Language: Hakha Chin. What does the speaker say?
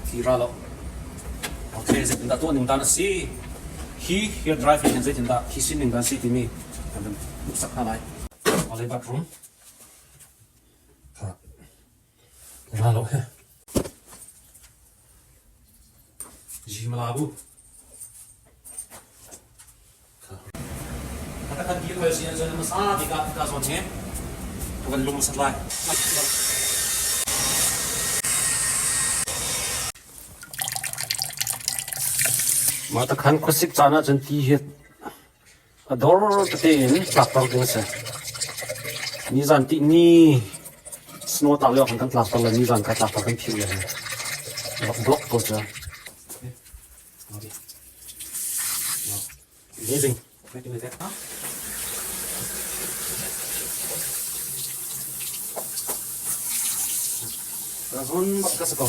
Thli ra lo. Okay, zeitindah tuah ning dan a si? Hi hair drive hin zeitindah hi sin ning dan si timi kan van hmuhsak hna lai. Malay bathroom. Ra lo he. Jimalabu. Kha kan dir ko si ahcun hmasa bik ah ka zawn hi ka van lung sat lai. Mah takhan khuasik caan ahcun ti hi a dor tete in tlakter ding a si. Nizan ti ni snow tlak lio khan kan tlakter le nizan kha tlakter kan philh le rak block ko cu. Okay. Amazing. Razon bak ka sa ko.